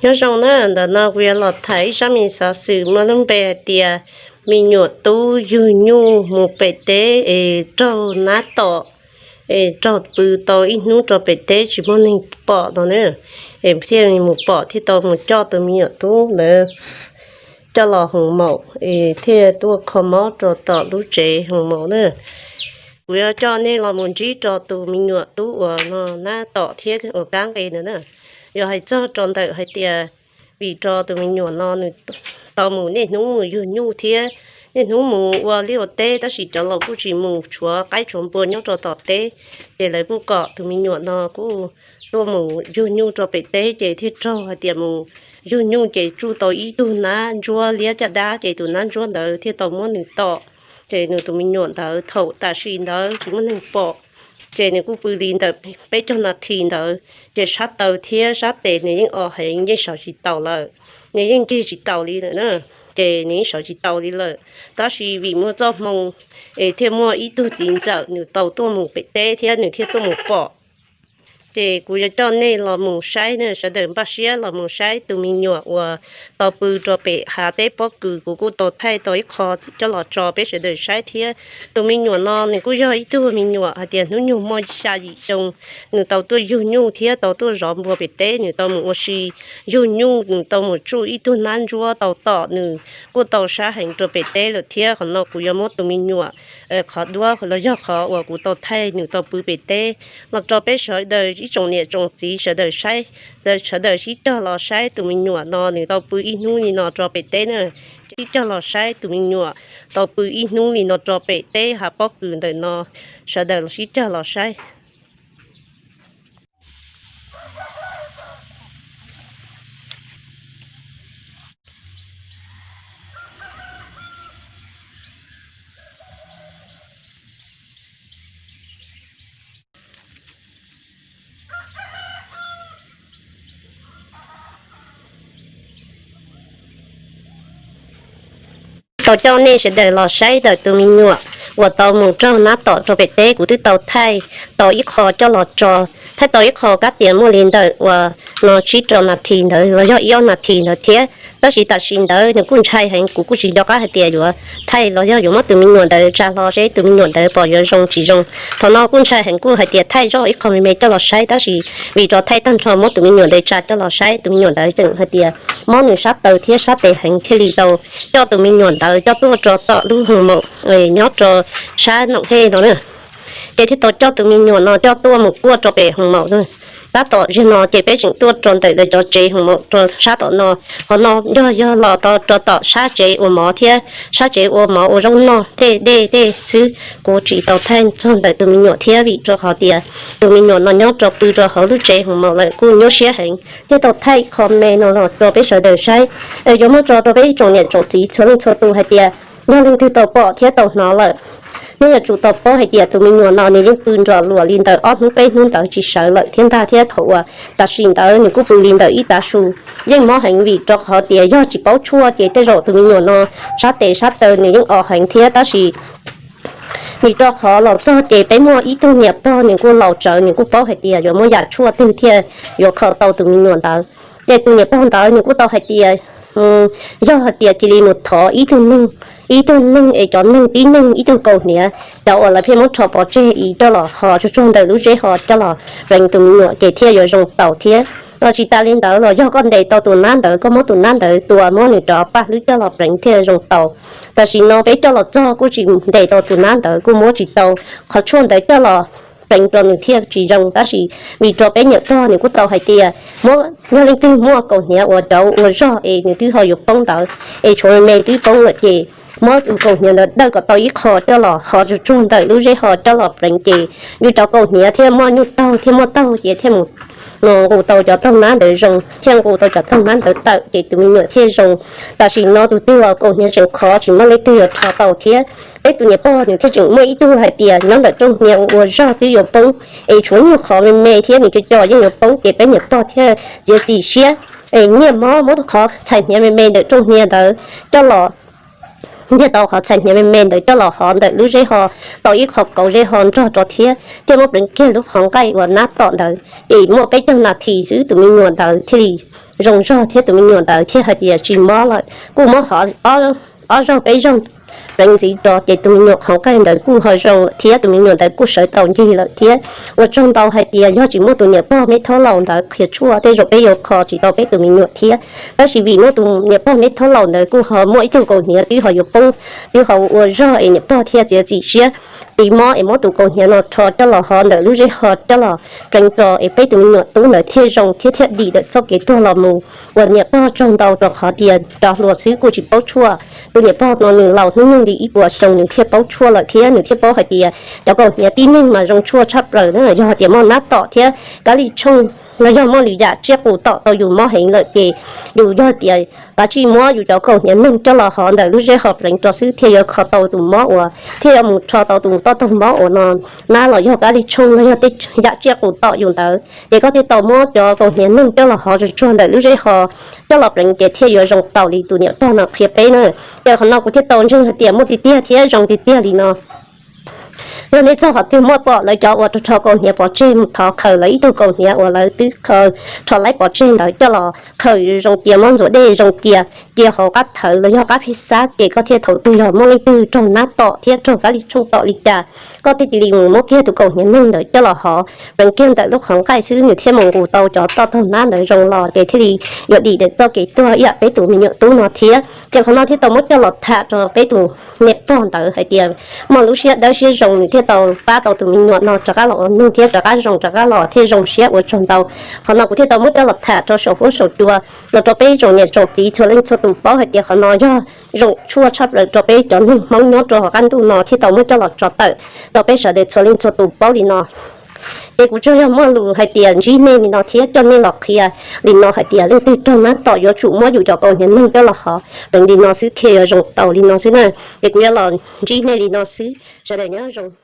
Nyob zoo na, ntawm no kuv yuav los tham ib zaj me xov xwm muaj lub npe hais tias me nyuam tub yug nyuj mus pem teb es raug nab tom, es raug pw tau ib hnub rau pem teb tsis muaj neeg pom no na. Es thiaj mus pom thiaj tau mus coj tus me nyuam tub ntawd coj los hoos maum, es thiaj tuaj kho mob rau tom lub tsev hoos maum na. Kuv yuav coj nej los mus ntsib rau tus me nyuam tub uas no nab tom thiab uas kab nqe ntawd na. Yog hais txog rau ntawm hais tias vim rau tus me nyuam no nws tau mus niaj hnub mus yug nyuj thiab niaj hnub mus ua liaj ua teb, tab sis cov laus kuj tsis mus, tshuav qaib tshuav npua nyob rau tom teb, ces lawv kuj kom tus me nyuam no kuj tuaj mus yug nyuj rau pem teb, ces thiaj raug hais tias mus yug nyuj ces tsuj tau ib tug nab ntsuab liab caj dab, ces tus nab ntsuab ntawd thiaj tau muab nws tom. Ces nws tus me nyuam ntawd thaum tam sim ntawd tsis muaj neeg pom, ces nws kuj pw li ntawm peb caug nas this ntawd, ces sab taw thiab sab tes nws yeej o heev, yeej sawv tsis taus lawm, nws yeej ncig tsis taus li lawm na. Ces nws yeej sawv tsis taus li lawm, tab sis vim muaj txoj hmoo es thiaj muaj ib tug txiv ntxawm nws tau tuaj mus pem teb thiab nws thiaj tuaj mus pom. Ces kuv yuav coj nej los mus saib ne, sawv daws npaj siab los mus saib tus me nyuam uas tau pw rau pem hav teb pob kws, kuv kuj tau thaij tau ib qho coj los tso peb sawv daws saib thiab. Tus me nyuam no nws kuj yog ib tug me nyuam hais tias hnub nyoog muaj xya yim xyoo, nws tau tuaj yug nyuj thiab tau tuaj zov npua pem teb, nws tau mus ua si yug nyuj, nws tau mus tsuj ib tug nab ntsuab tau tom, nws kuj tau sab heev rau pem teb lawm thiab. Qhov no kuv yuav muab tus me nyuam qhov duab los yog qhov uas kuv tau thaij nws tau pw pem teb los rau peb sawv daws ib tsoom niam tsoom txiv sawv daws saib, sawv daws sib cog los saib tus me nyuam no nws tau pw ib hnub li no rau pem teb na. Sib cog los saib tus me nyuam tau pw ib hnub li no rau pem teb hav pob kws ntawm no, sawv daws los sib cog los saib. Tau coj nej sawv daws los saib ntawm tus me nyuam uas tau mus raug nab tom rau pem teb, kuv twb tau thaij tau ib qho coj los tso, thaij tau ib qho kab tias muaj li ntawm uas no tsib rau nas this ntawd los yog ib ob nas this ntawd thiab. Tab sis tam sim ntawd nws kuj ntshai heev, kuv kuj tsis nco qab hais tias yuav thaij los yog yuav muab tus me nyuam ntawd tsa hlo seb tus me nyuam ntawd pom yuav zoo tsis zoo. Thaum no kuj ntshai heev, kuj hais tias thaij zoj ib qho me me coj los saib, tab sis vim rau thaij tag nrho muab tus me nyuam ntawd tsa coj los saib, tus me nyuam ntawd tseem hais tias mob nws sab taw thiab sab tes heev, thiaj li tau coj tus me nyuam ntawd coj tuaj rau tom lub hoos maum nyob rau sab Noom Hej no na. Ces thiaj tau coj tus me nyuam no coj tuaj mus kuaj rau pem hoos maum. Tab tom zaum no ces peb tseem tuaj rau ntawm lawv cov tsev hoos maum rau sab tom no. Qhov no yog yog los rau tom sab tsev ua mov thiab sab tsev ua mov ua zaub noj tej dej tej xwb. Kuv tsis tau thaij txog ntawm tus me nyuam thiab vim rau qhov tias tus me nyuam no nyob rau pw rau hauv lub tsev hoos maum lawm kuj nyuaj siab heev. Thiaj tau thaij qho me no los rau peb sawv daws saib, yuav muab tso rau peb ib tsoom niam tsoom txiv txhua leej txhua tus hais tias yog leej twg tau pom thiab tau hnov lawm, nej yuav tsum tau paub hais tias tus me nyuam no nws yeej pw nrog luag li ntawm ob hnub peb hnub ntawd tsis sawv lawm thiab ntag, thiab thaum uas tam sim ntawd nws kuj pw li ntawm ib tav su, yeej mob heev. Vim rau qhov tias yog tsis paub tshuaj ces tej zaum tus me nyuam no sab tes sab taw nws yeej o heev thiab, tab sis vim rau qhov los txog ces peb muaj ib tug niam pog nws kuj laus tsawv, nws kuj paub hais tias yuav muab yam tshuaj twg thiaj yuav kho tau tus me nyuam ntawd. Ces tus niam pog ntawd nws kuj tau hais tias yog hais tias cia li mus thov ib tug neeg, ib tug neeg es cov neeg tib neeg ib tug kaus hniav, cov uas lawv pheej muab rho pov tseg es coj los ho tsuag tsuag ntawm lub zeb ho coj los pleev tus me nyuam ces thiaj yuav zoo tau thiab. Los tsis tas li ntawd los yog koj ntes tau tus nab ntawd, koj muab tus nab ntawd tua muab nws rov paj hlwb coj los pleev thiaj zoo tau. Tam sim no peb coj los txog kuj tsis ntes tau tus nab ntawd, kuj muab tsis tau qhov tshuaj ntawd coj los pleev rau nws thiaj tsis zoo. Tab sis vim rau peb niam pog nws kuj tau hais tias muab, yog leej twg muaj kaus hniav uas cov ua zog es nws twb ho yuav poob ntawd, es tshuav me me twb poob lawm ces muab tus kaus hniav ntawd dawj kom tau ib qho coj los ho tsuag tsuag ntawm lub zeb ho coj los pleev ces yus cov kaus hniav thiaj muaj nyuj taug thiab muaj taug ces thiaj mus nqus tau cov taug nab ntawd zoo, thiaj nqus tau cov taug nab ntawd tawm ces tus me nyuam thiaj zoo. Tam sim no tus twg los kaus hniav tseem khov tsis muaj leej twg yuav rho tau thiab. Peb tus niam pog nws thiaj tseem muaj ib tug hais tias nyob ntawm rooj hniav ua zog twb yuav poob, es tshuav nyuag qhov me me thiab nws co co yeej yuav poob ces peb niam pog thiaj txiav txim siab es nyiag mob muab qhov txhais hniav me me ntawm rooj hniav ntawd coj los, nyiag tau qhov txhais hniav me me ntawd coj los hov ntawm lub zeb ho tau ib qho kauv zeb ho nrog rau thiab, thiaj muab pleev kiag lub qhov nqaij uas nab tom ntawd ces muaj peb caug nas this xwb tus me nyuam ntawd thiaj li zoo zog thiab tus me nyuam ntawd thiaj hais tias tsis mob lawm, kuj muab hov ob zaug peb zaug pleev ntxiv rau ces tus me nyuam qhov nqaij ntawd kuj ho zoo lawm thiab tus me nyuam ntawd kuj sawv tau ncig lawm thiab. Ua tsaug ntau hais tias yog tsis muaj tus niam pog me thaub laus ntawd qhia tshuaj tej zaum peb yuav kho tsis tau peb tus me nyuam thiab. Tab sis vim muaj tus niam pog me thaub laus ntawd kuj ho muaj ib tug kaus hniav twb ho yuav poob, twb ho ua zog es niam pog thiaj txiav txim siab tiv mob es muab tus kaus hniav no rho coj los hov ntawm lub zeb ho coj los pleev rau es peb tus me nyuam tub ntawd thiaj zoo thiab thiaj dim ntawm txoj kev tuag los mus. Ua niam pog tsaug ntau rau qhov tias cov hluas xwb kuj tsis paub tshuaj. Tus niam pog no nws laus hnub nyoog li ib puas xyoo nws thiaj paub tshuaj lawm thiab nws thiaj paub hais tias cov kaus hniav tib neeg mas zoo tshuaj tshaj plaws na. Yog hais tias muaj nab tom thiab kab li tshooj los yog muaj lwm yam tsiaj qus tom tau yus mob heev lawm ces yus yog tias kav tsij muab yus cov kaus hniav neeg coj los hov ntawm lub zeb ho pleev rau xwb thiaj yuav kho tau tus mob uas, thiaj yuav mus rho tau tus toj taug mob uas no, nab los yog kab li tshooj los yog tej yam tsiaj qus tom yus ntawd ces koj thiaj tau muab cov kaus hniav neeg coj los hov tsuag tsuag ntawm lub zeb ho coj los pleev ces thiaj yuav zoo tau li tus niam pog no qhia peb na. Ces qhov no kuv thiaj tau ntseeg hais tias muaj tiag tiag thiab zoo tiag tiag li no. Yog nej txog qhov twg muaj pom lawv cov uas rho rho kaus hniav pov tseg mus thov khaws lawv ib tug kaus hniav uas lawv twb khaws rho laib pov tseg ntawd coj los khaws zoo cia, muab ntxuav dej zoo cia, cia hauv qab thawv los yog qab phij xab ces koj thiaj thaum twg yog muaj leej twg raug nab tom thiab raug kab li tshooj tom li cas, koj thiaj cia li mus muab kiag tus kaus hniav neeg ntawd coj los hov pleev kiag ntawm lub qhov nqaij xwb nws thiaj mus nqus tau cov toj taug nab ntawd zoo los ces thiaj li yuav dim ntawm txoj kev tuag ib yam peb tus me nyuam tub no thiab. Ces qhov no thiaj tau muab coj los tham rau peb tus niam pog ntawd hais tias muaj lub siab dawb siab zoo nws thiaj tau pab tau tus me nyuam no rov qab los ua neeg thiab rov qab zoo rov qab los thiaj zoo siab ua tsaug ntau. Qhov no kuv thiaj tau muab coj los tham rau saum huab saum cua los rau peb tsoom niam tsoom txiv txhua leej txhua tus paub hais tias qhov no yog zoo tshuaj tshaj plaws rau peb cov neeg Hmoob nyob rau hauv qab ntuj no thiaj tau muab coj los tso tawm rau peb sawv daws txhua leej txhua tus paub li no. Ces kuv tsuas yog muaj lus hais tias ntsib nej li no thiab coj nej los qhia li no hais tias leej twg raug nab tom yuav tsum muab yus cov kaus hniav neeg coj los hov pleev li no xwb thiaj yuav zoo tau li no xwb na. Ces kuv yuav los ntsib nej li no xwb, sawv daws nyob zoo.